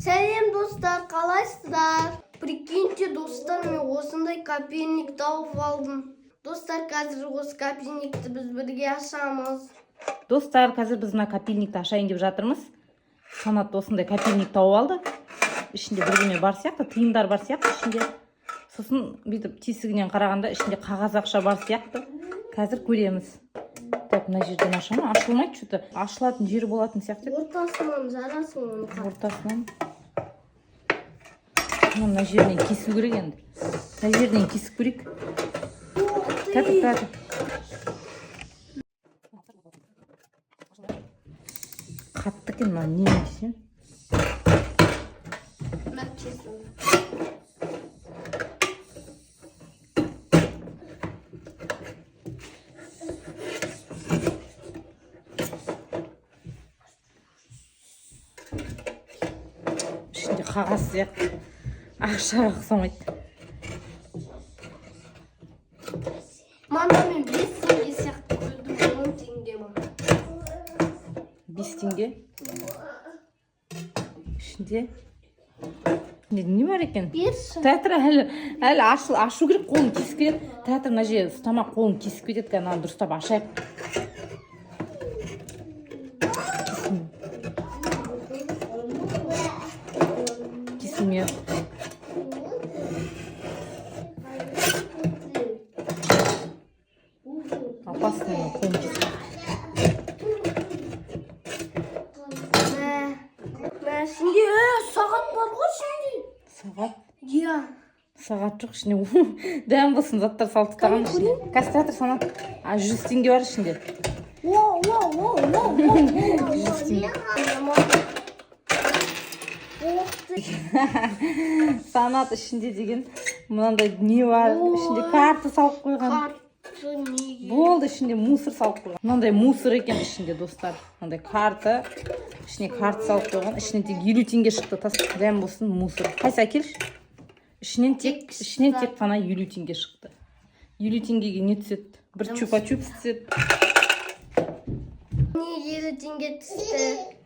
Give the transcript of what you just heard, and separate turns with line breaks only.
Сәлем, достар, қалайсыздар? Прикиньте, достар, мен осындай копильник тауып алдым. Достар, қазір осы копильникті біз бірге ашамыз.
Достар, қазір біз мына копильникті ашайын деп жатырмыз. Санат осындай копильник тауып алды. Ішінде бірдеме бар сияқты, тиындар бар сияқты ішінде. Сосын бүйтіп тесігінен қарағанда, ішінде қағаз ақша бар сияқты. Қазір көреміз. Так, мына жерден аша ма? Ашылмайды что то. Ашылатын жері болатын сияқты еді.
Ортасынан жарасың оны.
Ортасынан. Мына жерінен кесу керек енді. Мына жерінен кесіп көрейік.
Ух ты!
Тұра тұр, тұра тұр. Қатты екен мына, неме десем.
Мына кесілді.
Ішінде қағаз сияқты, ақшаға ұқсамайды.
Мана мен 5 теңге сияқты көрдім, 10 теңге ма?
5 теңге. Ішінде не бар екен?
Берші.
Тұра тұр, әлі ашу керек, қолың кесіп кетеді. Тұра тұр, мына жерге ұстама, қолың кесіп кетеді. Қазір мынаны дұрыстап ашайық. Кесілмей. Опасно мына, қолың кесіп.
Мә, мә, ішінде сағат бар ғой ішінде.
Сағат?
Иә.
Сағат жоқ ішінде, дәм болсын заттар салып тастаған ішіне. Қазір, тұра тұр, Санат. А, 100 теңге бар ішінде.
О, о, о, о, о, о.
100 теңге.
Ух ты!
Санат, ішінде деген мынандай не бар ішінде?
Ой.
Карта салып қойған.
Карта неге?
Болды, ішінде мусор салып қойған. Мынандай мусор екен ішінде, достар. Мынандай карта, ішіне карта салып қойған. Ішінен тек 50 теңге шықты. Тас, дәм болсын мусор. Қайсы, әкелші. Ішінен тек қана 50 теңге шықты. 50 теңгеге не түседі? Бір чупа чупс түседі.
Не, 50 теңге түсті.